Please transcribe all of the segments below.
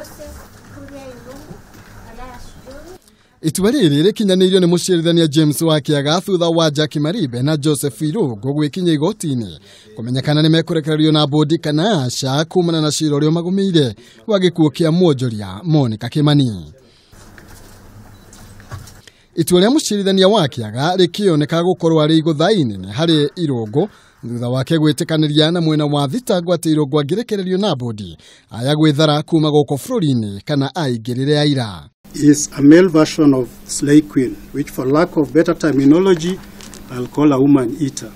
Joseph Kuria Irungu alias Joey. Itua rĩrĩ rĩkinyanĩirio nĩ mũciarithania James Wakiaga thutha wa Jackie Maribe na Joseph Irungu gwĩkinyia igoti-inĩ kũmenyekana nĩ mekũrekererio na bũndi kana aca kumana na cira ũrĩa magũmĩire wa gĩkuũ kĩa mwonjoria Monica Kimani. Itua rĩa mũciarithania Wakiaga rĩkĩoneka gũkorwo arĩ igũtha inene harĩ Irungu thutha wake gwĩtĩkanĩria na mwena wa thitango atĩ Irungu angĩrekererio na bũndi aya gwĩthara kuma gũkũ bũrũri-inĩ kana aingĩrĩre aira. Is a male version of Slay Queen, which for lack of better terminology, I'll call a woman eater.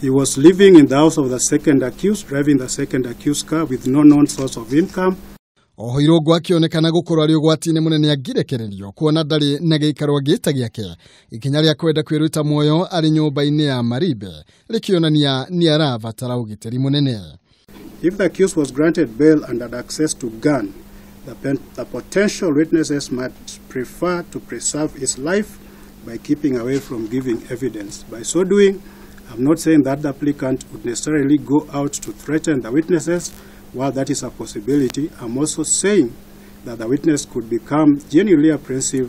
He was living in the house of the second accused, driving the second accused car with no known source of income. Oho Irungu akĩonekana gũkorwo arĩ ũgwati-inĩ mũnene angĩrekererio kuona ndarĩ na gĩikaro angĩta gĩake. Ikinya rĩa kwenda kwĩruta muoyo arĩ nyũmba-inĩ ya Maribe rĩkĩonania nĩ arabatara ũgitĩri mũnene. If the accused was granted bail and had access to gun, the potential witnesses might prefer to preserve his life by keeping away from giving evidence. By so doing, I'm not saying that the applicant would necessarily go out to threaten the witnesses. While that is a possibility, I'm also saying that the witness could become genuinely apprehensive.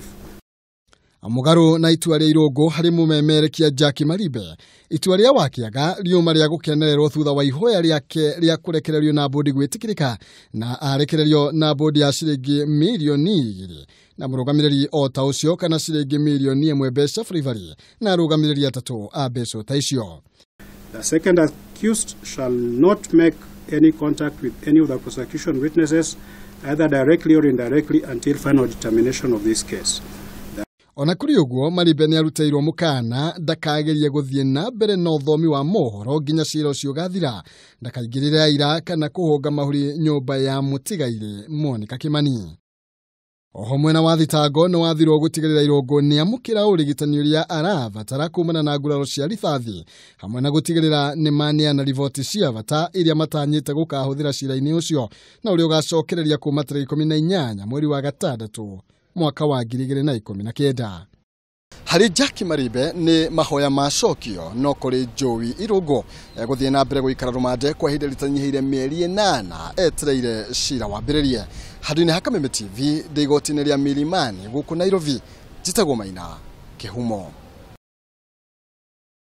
Mũgarũ na itua rĩa Irungu harĩ mũmemerekia Jackie Maribe, itua rĩa Wakiaga riuma rĩa gũkenererwo thutha wa ihoya rĩake rĩa kũrekererio na bũndi gwĩtĩkĩrĩka na arekererio na bũndi ya ciringi mirioni 2 na mũrũgamĩrĩri o ta ũcio kana ciringi mirioni 1 mbeca baribari na arũgamĩrĩri 3 a mbeca ta icio. The second accused shall not make any contact with any of the prosecution witnesses, either directly or indirectly, until final determination of this case. Ona kũrĩ ũguo Maribe nĩ arutĩirwo mũkana ndakagerie gũthiĩ na mbere na ũthomi wa mohoro nginya cira ũcio ũgathira, ndakaingĩrĩre aira kana kũhũnga mahũri nyũmba ya mũtigairĩ Monica Kimani. Oho mwena wa thitango nĩ wathirwo gũtigĩrĩra Irungu nĩ amũkĩra ũrigitani ũrĩa arabatara kumana na nguraro cia rithathi hamwe na gũtigĩrĩra nĩ maneana riboti cia bata iria matanyĩte gũkahũthĩra cira-inĩ ũcio na ũrĩa ũgacokereria kuma tarĩki 18 mweri wa gatandatũ mwaka wa 2019. Harĩ Jackie Maribe nĩ mahoya macokio no kũrĩ Joey Irungu egũthiĩ na mbere gũikara rũmande kwa ihinda rĩtanyihĩire mĩeri 8 etereire cira wambĩrĩrie. Handũ-inĩ ha Kameme TV ndĩ igoti-inĩ rĩa Milimani gũkũ Nairobi, njĩtagwo Maina Kĩhumo.